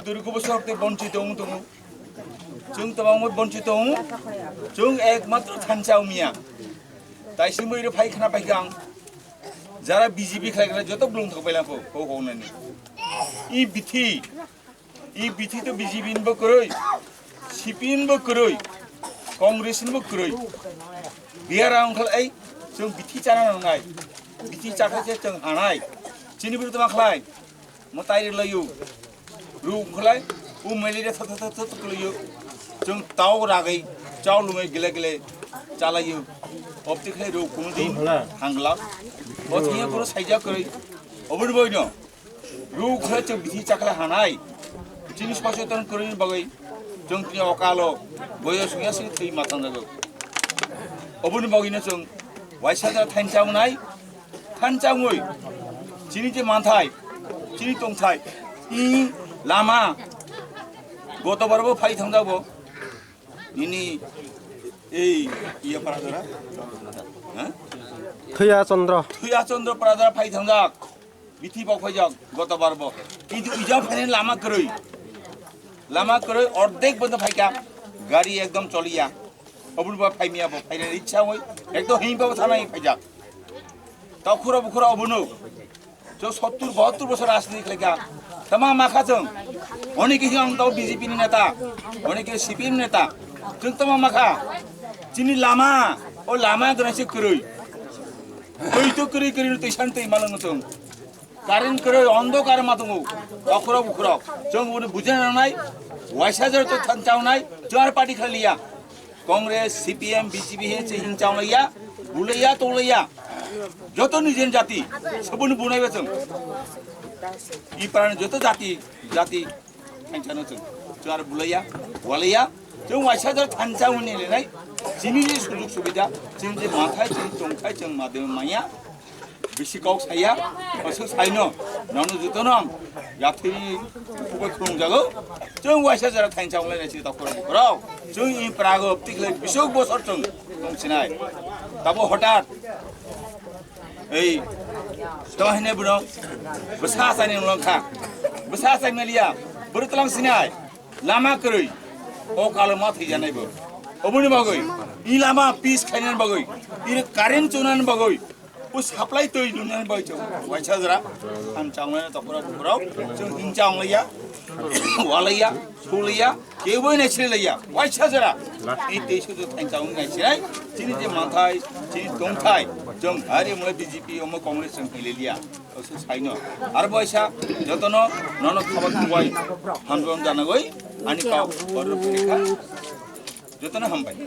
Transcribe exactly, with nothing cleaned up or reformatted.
Durgo bosor te bonchito wng tongo. Chwng tabangma bonchito wng. Chwng ekmatro thansa wngya. Tai simi ro phai khna phai kang. Jara B J P khlai khlai joto blung thok pailangkho, ho ho nani. I bithi, i bithi to B J P ni bo kwrwi, C P M ni bo kwrwi, Congress ni bo kwrwi. Biara wngkha lai, chwng bithi chana nangnai. Bithi chakha se chwng hanai. Chini bwrwi tama khlai. Mwtai rwlaio. Rw wngkha lai, o malaria tha tha tha tha tha kwlaio. Chwng tau ragwi, chau lungwi gile gile chalaio. Obti khlai rw kuno din hangla. O thia kuro saijak kwrwi. Oboni boino. Rw khlai chwng bithi chakhlai hanai. Chini soseton kwrwini bagwi chwng tini okalo boyo sungya sini thwi ma tangjago. Oboni bagwino chwng waisa jora thansa wngnai. Thansa wngwi chini je manthai, chini tongthai, i lama gotobar bo phai thangjak bo. Nini ei iya para jora? Ha? Thuya Chandra. Thuya Chandra para jora phai thangjak. Bithi bo phaijak gotobar bo. Kintu ijang phainani lama kwrwi. Lama kwrwi ordek bondo phaikha. Gari ekdom choliya. Oboni bo phaimiya bo phainani ichha wngwi ekdom himba bo thanai phaijak. Takhura bukhura obono. Chwng sottur bahattur bosor rajniti khlaikha. Tama makha chwng. Onike hiya ang tao B J P ni neta. Onike C P M ni neta. Chwng tama makha. Chini lama. O lama gwnang se kwrwi. Twi to kwrwi kwrwi twi san twi malang chwng. Current kwrwi ondo kar ma tongo. Okhorok bukhorok. Chwng boni bujina nangnai. Waisa jora to thansa wngnai. Chwng ar party khlai liya. Congress, C P M, B J P he se hingchang laiya, bulaiya, tolaiya. Joto nijen jati, sabun bunai ba chwng. I parani joto jati, jati, thanchano chwng. Chwng ar bulaiya, walaiya, chwng waisa jar thansa uni lenai. Chini je sujuk subida, chini je mathai, chini tongthai, chwng madhyam maya. Bisi kok saya, aswk saino, nono jotono ang yathwi kubai khulumjago. Chwng waisa jora thansa wnglainai si takhurok bukhurok. Chwng i prago tikhlai bisok bosor chwng tongsinai. Tabo hotat ei to hine buno bwsa asani wngkha. Bwsa asai maliya, bwrwi tlang sinai. Lama kwrwi. O kalo ma thwijanai bo. Oboni bagwi i lama pis khainani bagwi, i current chonani bagwi. O supply twi nunani bai chwng waisa jora. Ang chwnglai tokora bukurok. Chwng hing chwnglaiya. Walaiya. Sulaiya. Keboi nai silaiya. Waisa jora. I tei sudu thang chwng nai silai. Chini je manthai. Chini tongthai. Chwng hari mula B J P omo Congress chwng hilaiya. Osu saino. Ar baisa. Jotono. Nono khabar kubai. Hamjong janagoi. Ani kau. Order phikha. Jotono hambai.